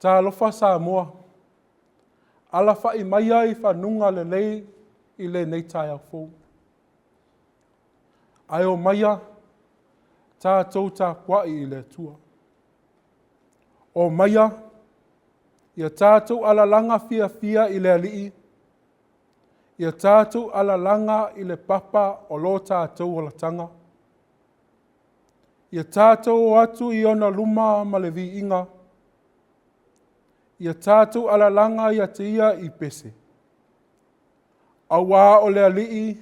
Talofa Samoa, alafa'i maia i fanuga lelei i lenei taeao fou. Ae omaia tatou tapuai i le Atua. Omaia ia tatou alalaga fiafia i le Alii, ia tatou alalaga i le papa o lo tatou olataga. Ia tatou o atu i ona luma ma le viiga, ia tatou alalaga ia te ia i pese. Aua o le Alii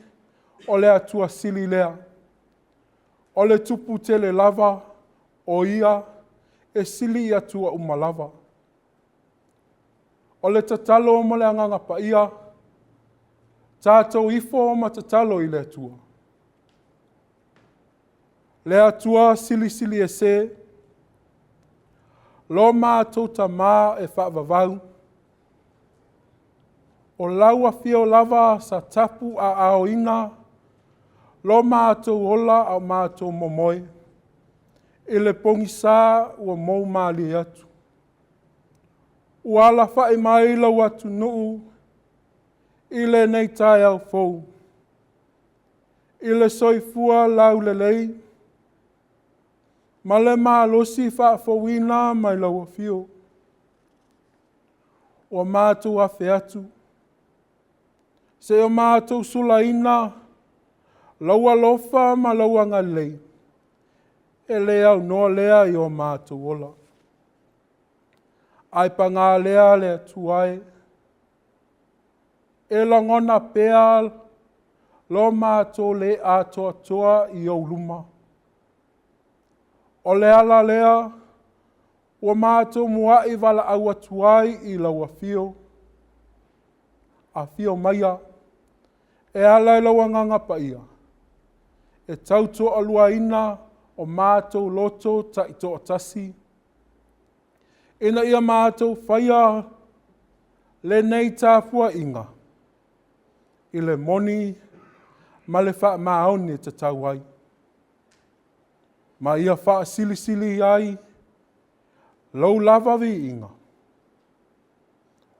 o le Atua sili lea, o le Tupu tele lava, o Ia e sili i Atua uma lava. O le tatalo ma le Agaga Paia, tatou ifo ma tatalo i le Atua. Le Atua Silisili Ese, lo matou Tama e faavavau, o lau Afio lava sa tapuaaoina lo matou ola a o matou momoe i le pogisa ua moumalie atu. Ua alafai mai lou atunuu i lenei taeao fou i le soifua laulelei ma le malosi faafouina mai lau Afio. Ua matou afe atu seia matou sulaina lou alofa ma lou agalelei e le aunoa lea i o matou ola. Ae paga lea le Atua e, e lagona pea lo matou le atoatoa i ou luma. O le ala lea ua matou muai valaau atu ai i lau Afio, afio maia e ala i lou Agaga Paia e tautoaluaina o matou loto taitoatasi, ina ia matou faia lenei tapuaiga i le moni ma le faamaoni e tatau ai, ma ia faasilisili ai lou lava viiga.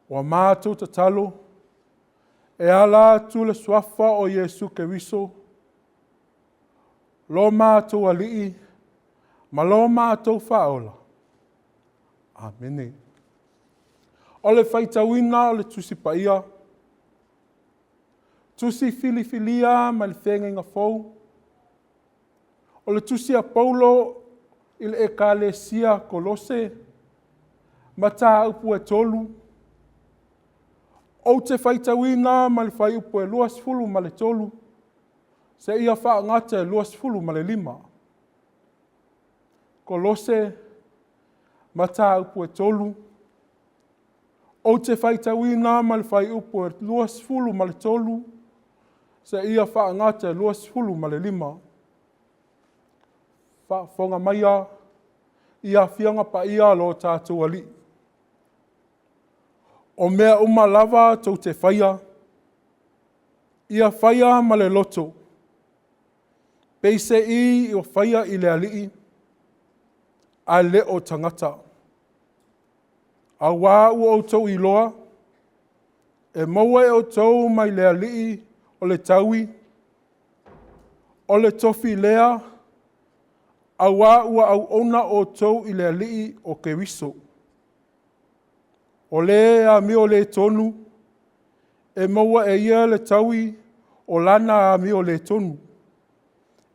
Ua matou tatalo e ala atu i le Suafa o Iesu Keriso lo matou Alii ma lo matou Faaola. Amene. O le faitauina o le Tusi Paia, Tusi Filifilia mai le Feagaiga Fou, o le Tusi a Paulo i le Ekalesia Kolose, mataupu e 3, ou te faitauina mai le fuaiupu e 23 seia faagata le 25. Kolose, mataupu e 3, ou te faitauina mai le fuaiupu e 23 seia faagata le 25. Faafofoga maia i Afioga Paia a lo tatou Alii. O mea uma lava tou te faia, ia faia ma le loto, peiseai o faia i le Alii, ae le o tagata. Aua ua outou iloa, e maua e outou mai le Alii o le taui, o le tofi lea aua ua auauna outou i le Alii o Keriso. O le amio le tonu, e maua e ia le taui o lana amio le tonu.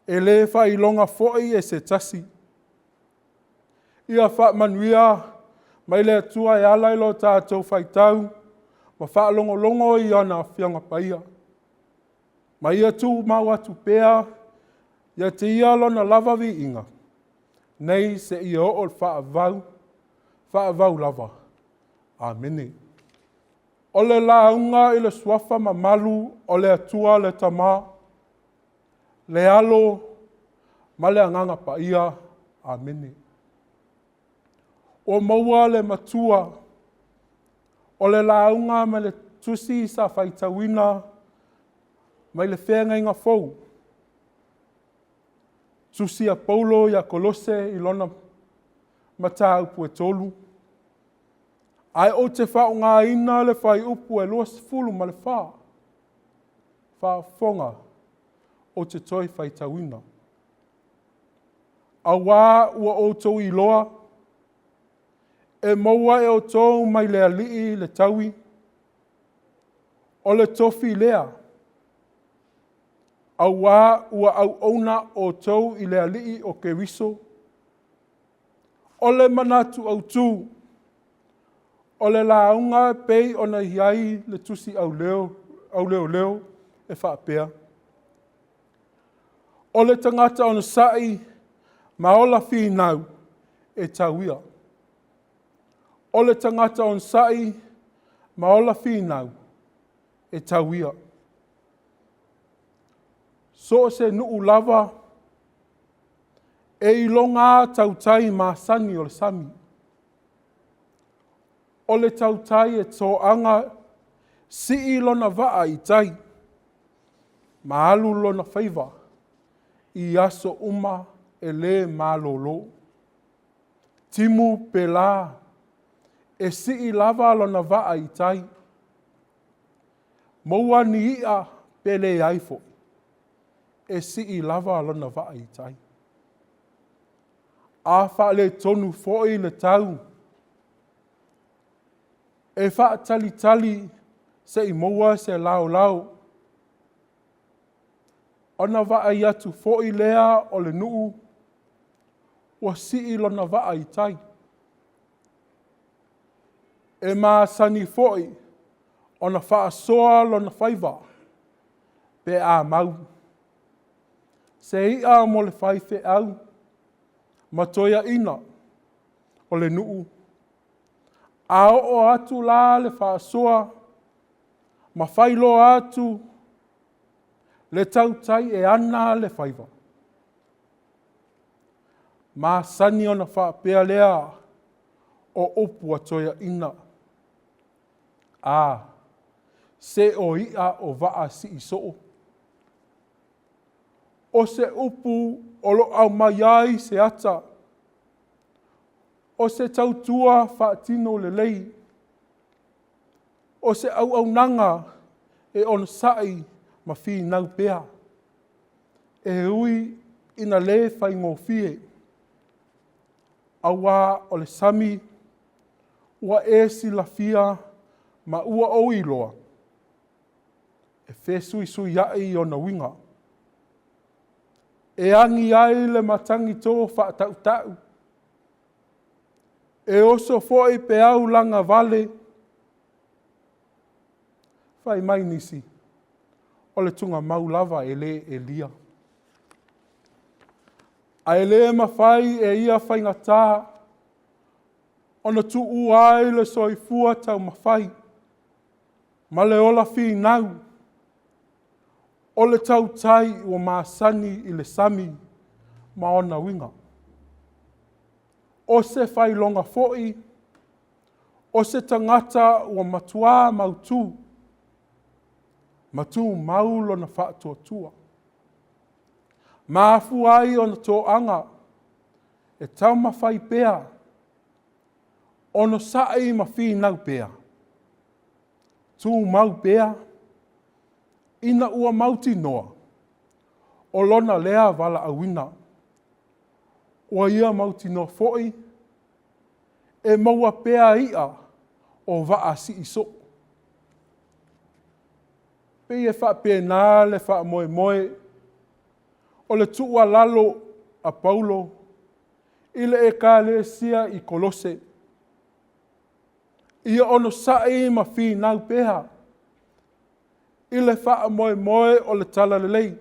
E le faailoga foi e se tasi. Ia faamanuia mai le Atua e ala i lo tatou faitau ma faalogologo i ana Afioga Paia, ma ia tumau atu pea ia te Ia Lona lava viiga nei seia oo i le faavavau, faavavau lava. Amene. O le lauga i le Suafa mamalu o le Atua le Tama, le Alo ma le Agaga Paia. Amene. Ua maua le matua o le lauga ma le tusi sa faitauina mai le Feagaiga Fou, Tusi a Paulo ia Kolose i lona mataupu e 3. Ae ou te faaaogaina le fuaiupu e 24, faafofoga, ou te toe faitauina. Auā ua outou iloa, e maua e outou mai le Alii le taui, o le tofi lea, auā ua auauna outou i le Alii o Keriso. O le manatu autu, o le lauga e pei ona i ai le tusi auleoleo e faapea, “O le tagata onosai ma ola finau, e tau ia. O le tagata onosai ma ola finau, e tau ia.” So o se nuu lava e iloga lava tautai masani o le sami. O le tautai e toaga, sii lona vaa i tai ma alu lona faiva i aso uma e le malolo. Timu pe la, e sii lava lona vaa i tai, maua ni i'a pe leai foi, e sii lava lona vaa i tai. A faaletonu foi le tau, e faatalitali seia maua se laolao, ona vaai atu foi lea o le nuu ua sii lona vaa i tai. E masani foi ona faasoa lona faiva pe a mau se i'a mo le faifeau ma toeaiina o le nuu. A oo atu la le faasoa ma faailoa atu le tautai e ana le faiva, masani ona faapea lea o upu a toeaiina, “A, se o i'a o vaa sii soo.” O se upu o lo o aumai ai se ata, o se tautua faatino lelei, o se auaunaga e onosai ma finau pea, e ui ina le faigofie, aua o le sami ua e silafia ma ua ou iloa, e fesuisuiai ona uiga. E agi ai le matagito faatautau, e oso foi peau lagavale. Fai mai nisi, o le tugamau lava e le elia. Ae le mafai e ia faigata ona tuua ai le soifua taumafai ma le ola finau o le tautai ua masani i le sami ma ona uiga. O se faailoga foi o se tagata ua matua mautu ma tumau lona faatuatua. Ma afua ai ona toaga e taumafai pea, onosai ma finau pea, tumau pea ina ua mautinoa o lona lea valaauina. Ua ia mautinoa foi e maua pea i'a o vaa sii soo. E pei e faapena le faamoemoe o le tuualalo a Paulo i le Ekalesia i Kolose, ia onosai ma finau pea i le faamoemoe o le Talalelei.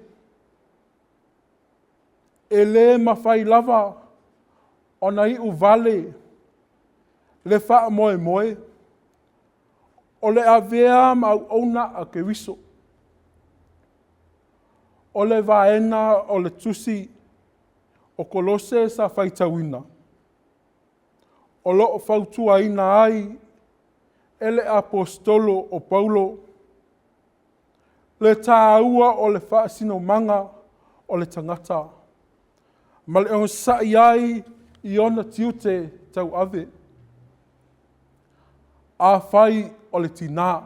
E le mafai lava ona iuvale le faamoemoe o le avea ma auauna a Keriso. O le vaega o le tusi o Kolose sa faitauina, o lo o fautuaina ai e le Aposetolo o Paulo le taua o le faasinomaga o le tagata ma le onosai ai i ona tiute tauave. Afai o le tinā,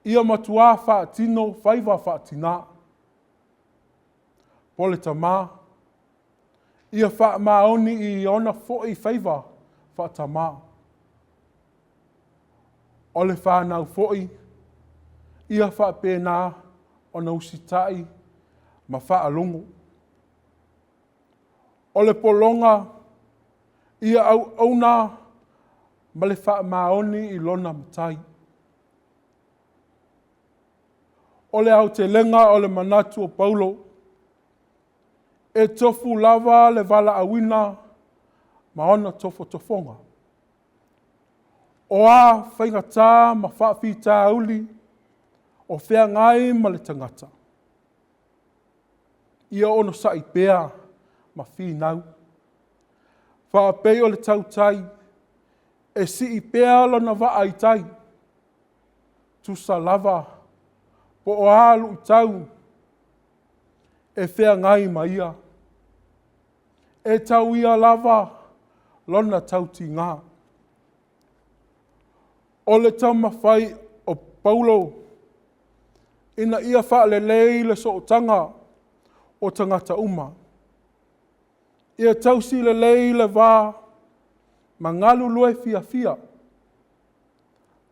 ia matuā faatino faiva faatinā. Po le tamā, ia faamaoni i ona foi faiva faatamā. O le fanau foi, ia faapena ona usitai ma faalogo. O le pologa, ia auauna ma le faamaoni i lona Matai. O le aotelega o le manatu o Paulo, e tofu lava le valaauina ma ona tofotofoga. O a faigata ma faafitauli o feagai ma le tagata, ia onosai pea ma finau. Faapei o le tautai e sii pea lona vaa i tai, tusa lava po o a luitau e feagai ma ia, e tau ia lava lona tautiga. O le taumafai o Paulo ina ia faalelei le sootaga o tagata uma. Ia tausi lelei le va ma galulue fiafia,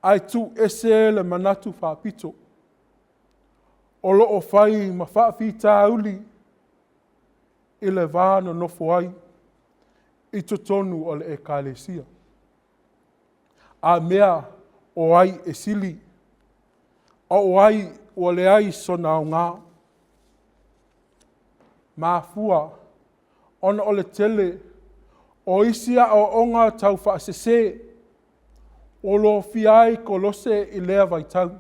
ae tuuese le manatu faapito o lo o fai ma faafitauli i le va nonofo ai i totonu o le Ekalesia. A mea o ai e sili, a o ai ua leai sona aoga? Mafua ona o le tele o isi aoaoga taufaasese ua lofia ai Kolose i lea vaitau.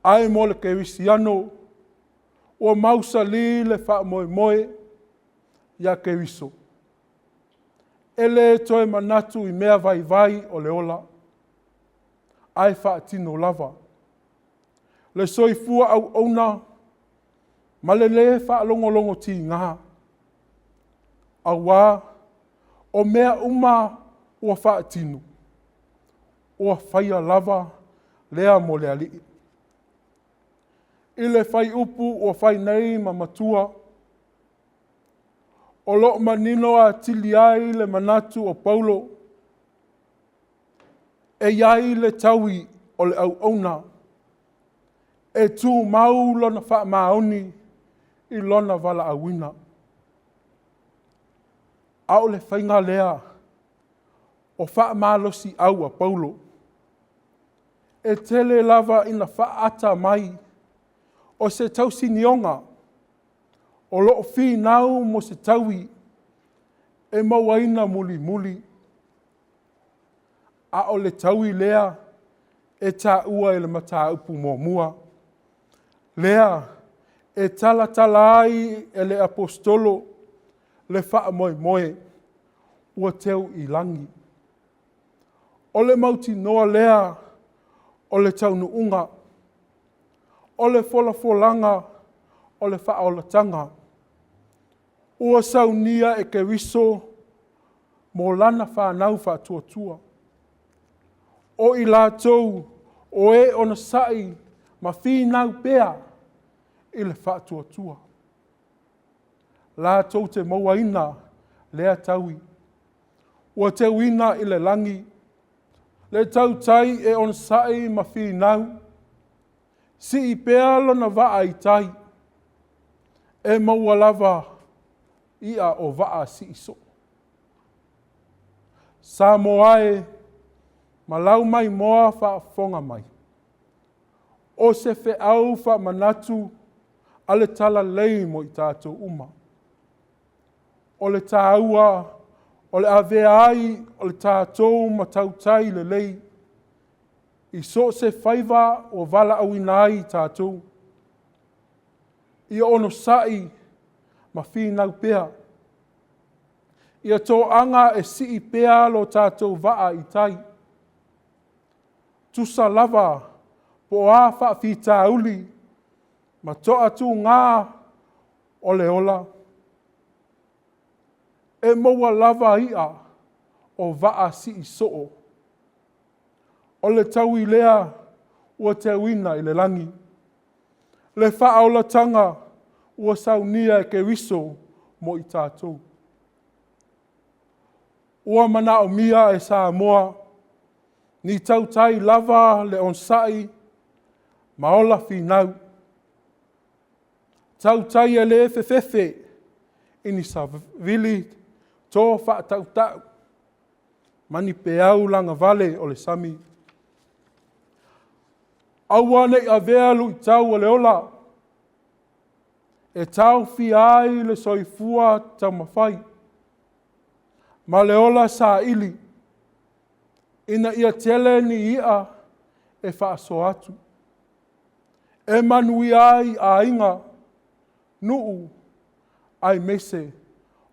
Ae mo le kerisiano, ua mausali le faamoemoe ia Keriso. E le toe manatu i mea vaivai o le ola, ae faatino lava le soifua auauna ma le le faalogologotiga, aua o mea uma ua faatino, ua faia lava lea mo le Alii. I le fuaiupu ua fai nei ma matua, o lo o manino atili ai le manatu o Paulo, e i ai le taui o le auauna e tumau lona faamaoni i lona valaauina. A o le faiga lea o faamalosiau a Paulo, e tele lava ina faaata mai o se tausinioga o lo o finau mo se taui e mauaina mulimuli. A o le taui lea e taua i le mataupu muamua, lea e talatala ai e le Aposetolo le faamoemoe ua teu i lagi. O le mautinoa lea o le taunuuga, o le folafolaga o le faaolataga ua saunia e Keriso mo lana fanau faatuatua. O i latou o e onosai ma finau pea i le faatuatua, latou te mauaina lea taui ua teuina i le lagi. Le tautai e onosai ma finau, sii pea lona vaa i tai, e maua lava ia o vaa sii soo. Samoa e, ma lau maimoa faafofoga mai, o se feau faamanatu a le Talalelei mo i tatou uma. O le taua o le avea ai o le tatou ma tautai lelei i so o se faiva ua valaauina ai i tatou. Ia onosai ma finau pea. Ia toaga e sii pea lo tatou vaa i tai, tusa lava po o a faafitauli ma toatuga o le ola, e maua lava ia o vaa sii soo. O le taui lea ua teuina i le lagi, le faaolataga ua saunia e Keriso mo i tatou. Ua manaomia e Samoa ni tautai lava le onosai ma ola finau, tautai e le fefefe i ni savili to faatautau ma ni peau lagavale o le sami. Aua ne i avea luitau o le ola e taofia ai le soifua taumafai ma le ola saili ina ia tele ni i'a e faasoa atu, e manuia ai aiga, nuu aemaise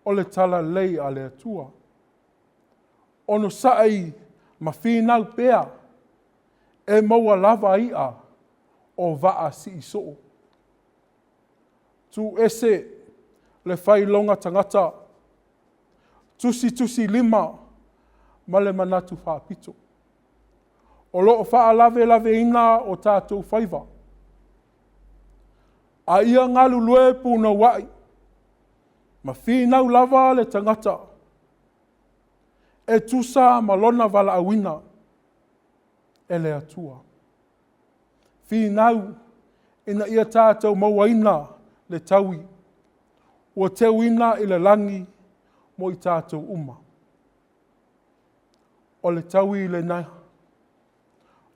o le talalelei a le Atua. Onosai ma finau pea e maua lava i'a o vaa siisoo. Tuu ese le failoga tagata, tusitusilima ma le manatu faapito. O lo o faalavelaveina o tatou faiva, a ia galulue punouai ma finau lava le tagata e tusa ma lona valaauina e le Atua. Finau ina ia tatou mauaina le taui ua teuina i le lagi mo i tatou uma. O le taui lena,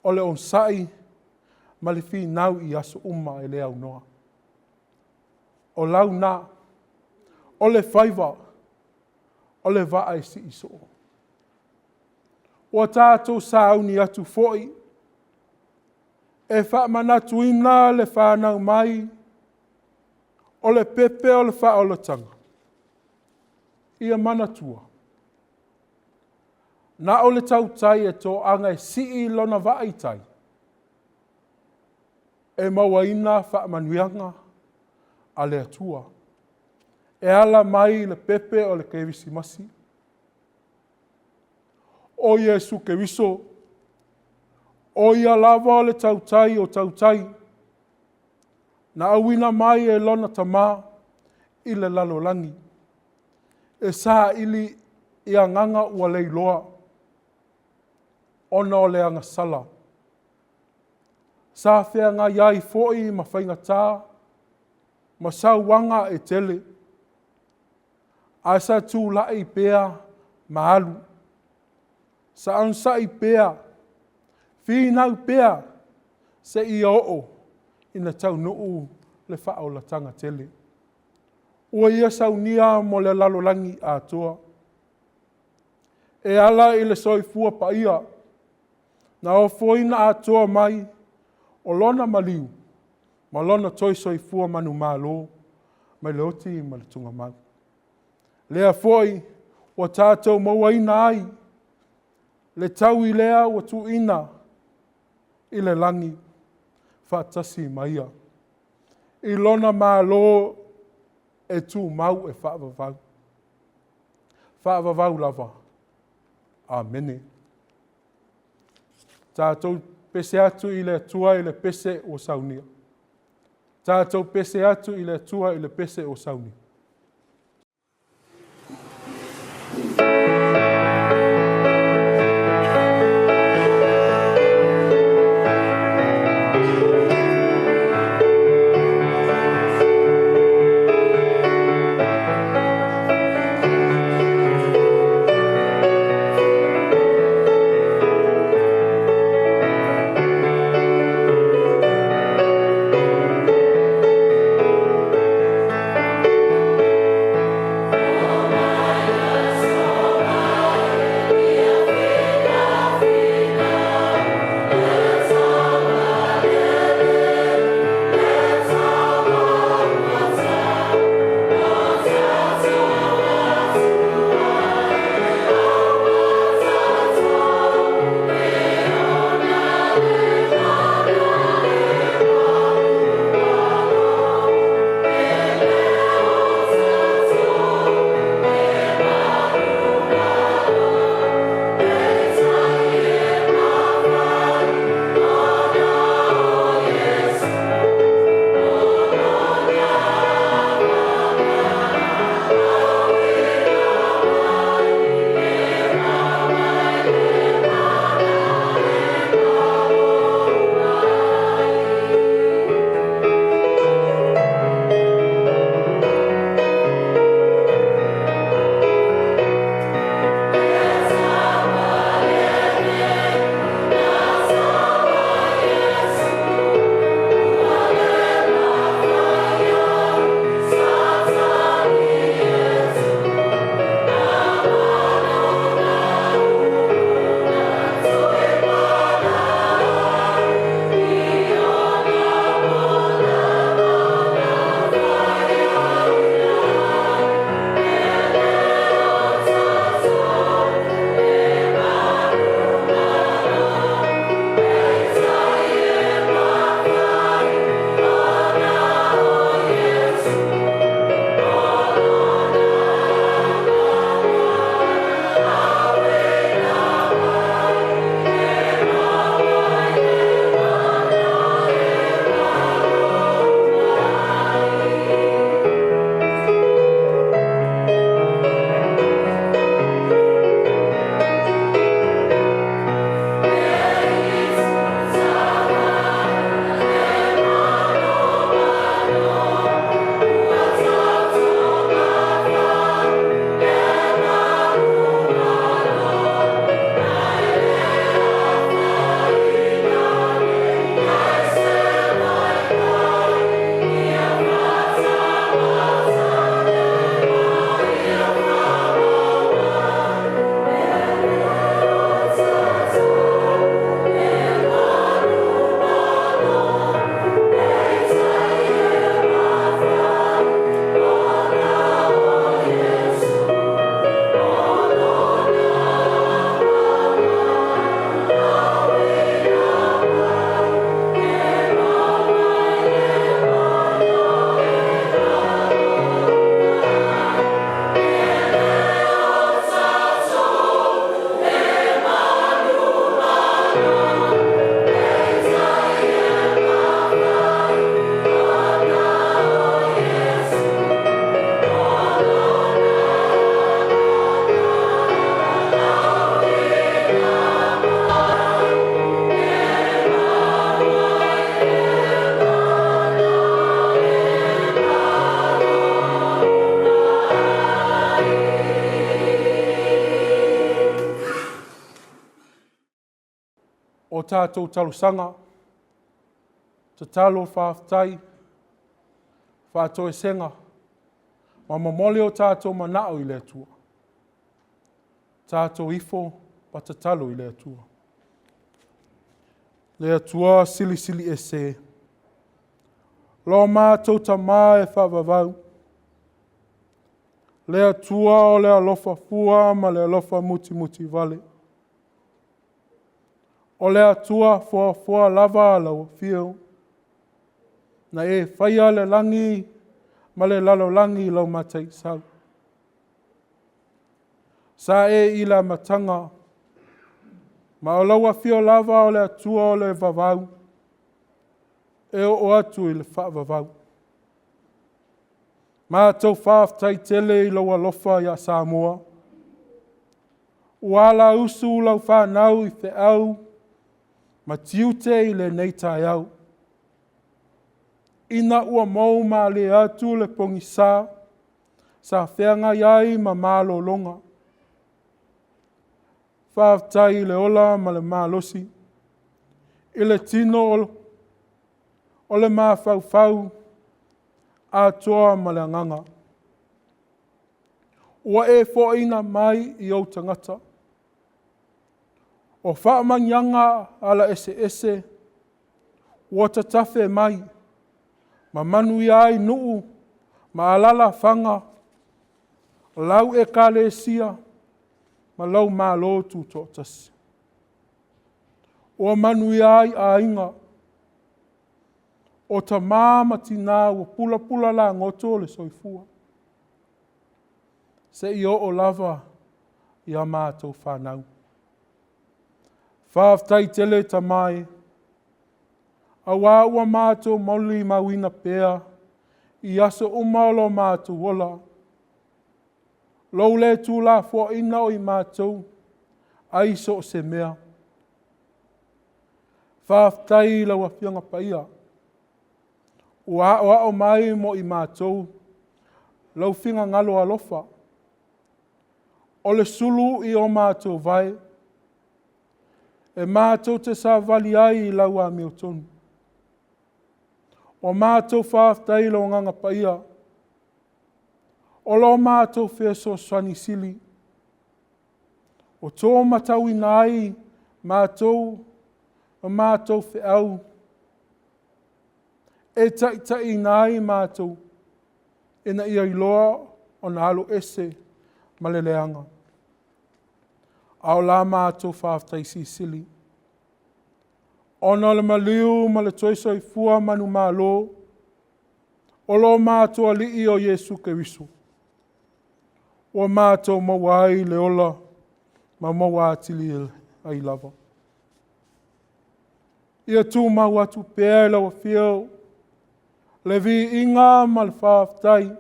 o le onosai ma le finau i aso uma e le aunoa. O lau na, o le faiva, o le vaa e sii soo. Ua tatou sauni atu foi e faamanatuina le fanau mai o le pepe o le faaolataga, ia manatua, na o le tautai e toaga e sii lona vaa i tai, e mauaina faamanuiaga a le Atua e ala mai i le pepe o le Kerisimasi. O Iesu Keriso, o Ia lava o le tautai o tautai, na auina mai e lona Tama i le lalolagi e saili i agaga ua leiloa ona o le agasala. Sa feagai ai foi ma faigata ma sauaga e tele, ae sa tulai pea ma alu. Sa onosai pea, finau pea seia oo ina taunuu le faaolataga tele ua Ia saunia mo le lalolagi atoa. E ala i le soifua paia na ofoina atoa mai o lona maliu ma lona toe soifua manumalo mai le oti ma le tugamau. Lea foi ua tatou mauaina ai le taui lea ua tuuina i le lagi faatasi ma Ia, i lona Malo e tumau e faavavau, faavavau lava. Amene. Tatou pese atu i le Atua i le pese ua saunia. Tatou pese atu i le Atua i le pese ua saunia. o tatou talosaga, tatalo, faafetai, faatoesega, ma momoli o tatou manao i le Atua. Tatou ifo ma tatalo i le Atua. Le Atua silisili ese, lo matou Tama e faavavau, le Atua o le alofa fua ma le alofa mutimutivale, o le Atua foafoa lava lau afio, na e faia le lagi ma le lalolagi i lau mataisau. Sa e i le amataga, ma o lau afio lava o le Atua o le vavau, e oo atu i le faavavau. Matou faafetai tele i lou alofa ia Samoa, ua alausu lau fanau i feau ma tiute i lenei taeao, ina ua moumalie atu le pogisa sa feagai ai ma malologa. Faafetai i le ola ma le malosi, i le tino o le mafaufau atoa ma le agaga. Ua e foaiina mai i ou tagata, o faamanuiaga ala eseese ua tatafe mai ma manuia ai nuu ma alaalafaga, lau Ekalesia ma lou Malo Tutoatasi. Ua manuia ai aiga, o tama ma tina ua pulapula lagoto le soifua, seia oo lava ia matou fanau. Faafetai tele Tama e, aua ua matou molimauina pea i aso uma o lo matou ola, lou le tuulafoaiina o i matou ai so o se mea. Faafetai i lau Afioga Paia, ua aoao mai mo i matou lou finagalo alofa, o le sulu i o matou vae, e matou te savavali ai i lau amiotonu. Ua matou faafetai i lou Agaga Paia, o lo matou fesoasoani sili, ua to matauina ai matou ma matou feau e taitaiina ai matou ina ia iloa ona alo ese ma le leaga. A o la matou faafetai silisili, ona o le maliu ma le toe soifua manumalo o lo matou Alii o Iesu Keriso, ua matou maua ai le ola ma maua atili ai lava. Ia tumau atu pea i lau afio le viiga ma le faafetai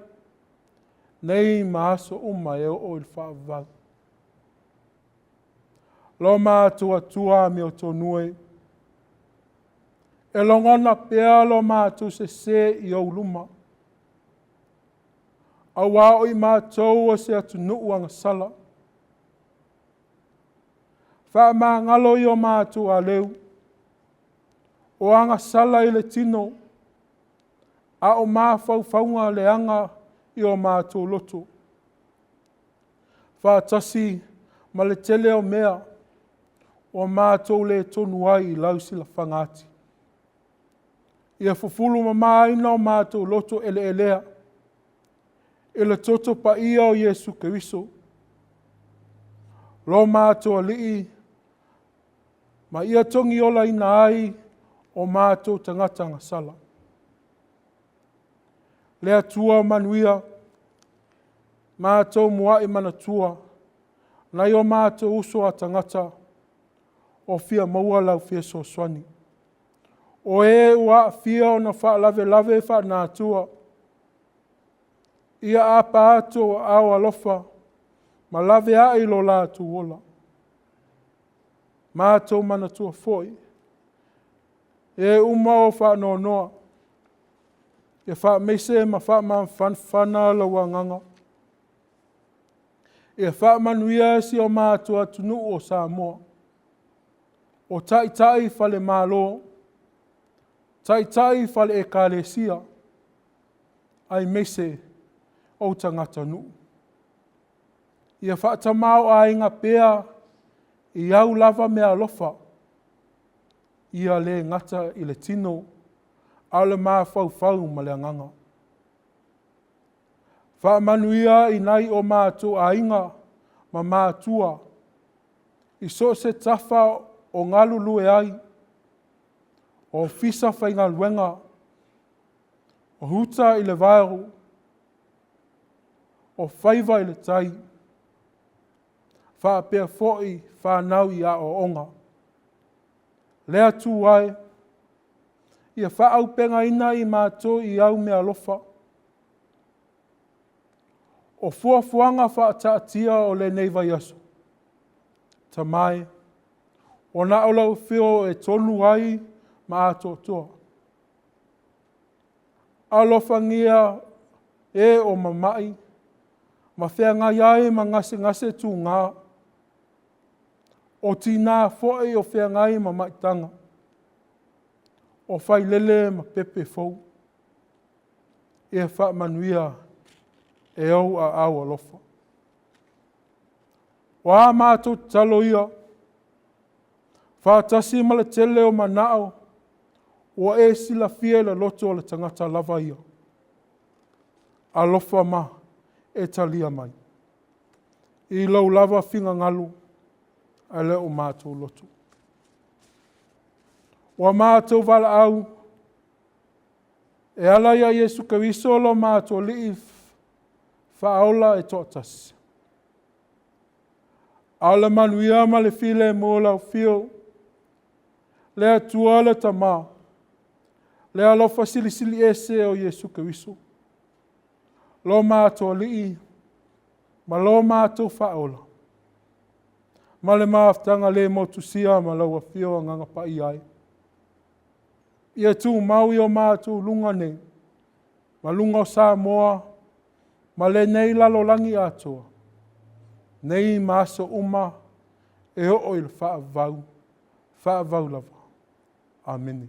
nei ma aso uma e oo i le faavavau. Lo matou Atua amiotonu e, e lagona pea lo matou sese i ou luma, aua o i matou o se atunuu agasala. Faamagalo i o matou aleu, o agasala i le tino, a o mafaufauga leaga i o matou loto, faatasi ma le tele o mea ua matou le tonu ai i lau silafaga ati. Ia fufulu mamaina o matou loto eleelea i le toto paia o Iesu Keriso, lo matou Alii, ma ia togiolaina ai o matou tagata agasala. Le Atua manuia, matou muai manatua nai o matou uso a tagata o fia maua lau fesoasoani. O e ua aafia ona faalavelave faalenatura, ia apa atu ou aao alofa ma laveai lo latou ola. Matou manatua foi e uma o faanoanoa, ia faamaise ma faamafanafana lou agaga. Ia faamanuia si o matou atunuu o Samoa. O taitai fale Malo, taitai fale Ekalesia, aemaise o tagatanuu. Ia faatamaoaiga pea i au lava meaalofa, ia le gata i le tino, a o le mafaufau ma le agaga. Faamanuia i nai o matou aiga ma matua i so o se tafa o galulue ai, ofisa faigaluega, o uta i le vao, o faiva i le tai, faapea foi fanau i aoaoga. Le Atua e, ia faaauupegaina i matou i au meaalofa. O fuafuaga faataatia o lenei vaiaso, Tama e, ua na o lau Afio e tonu ai ma atoatoa. Alofagia e o mamai ma feagai ai ma gasegase tuga, o tina foi o feagai ma maitaga, o failele ma pepe fou. Ia faamanuia e ou aao alofa. O a matou tatalo ia, faatasi ma le tele o manao ua e silafia i le loto o le tagata lava ia. Alofa ma e talia mai, i lou lava finagalo, ae le o matou loto. Ua matou valaau e ala ia Iesu Keriso lo matou Alii Faaola e toatasi. A o le manuia ma le filemu o lau Afio, le Atua le Tama, le alofa Silisili Ese o Iesu Keriso, lo matou Alii ma lo matou Faaola, ma le mafutaga le motusia ma lau Afio Agaga Paia e, ia tumau i o matou luga nei, ma luga o Samoa ma lenei lalolagi atoa, nei ma aso uma e oo i le faavavau, faavavau lava. Amene.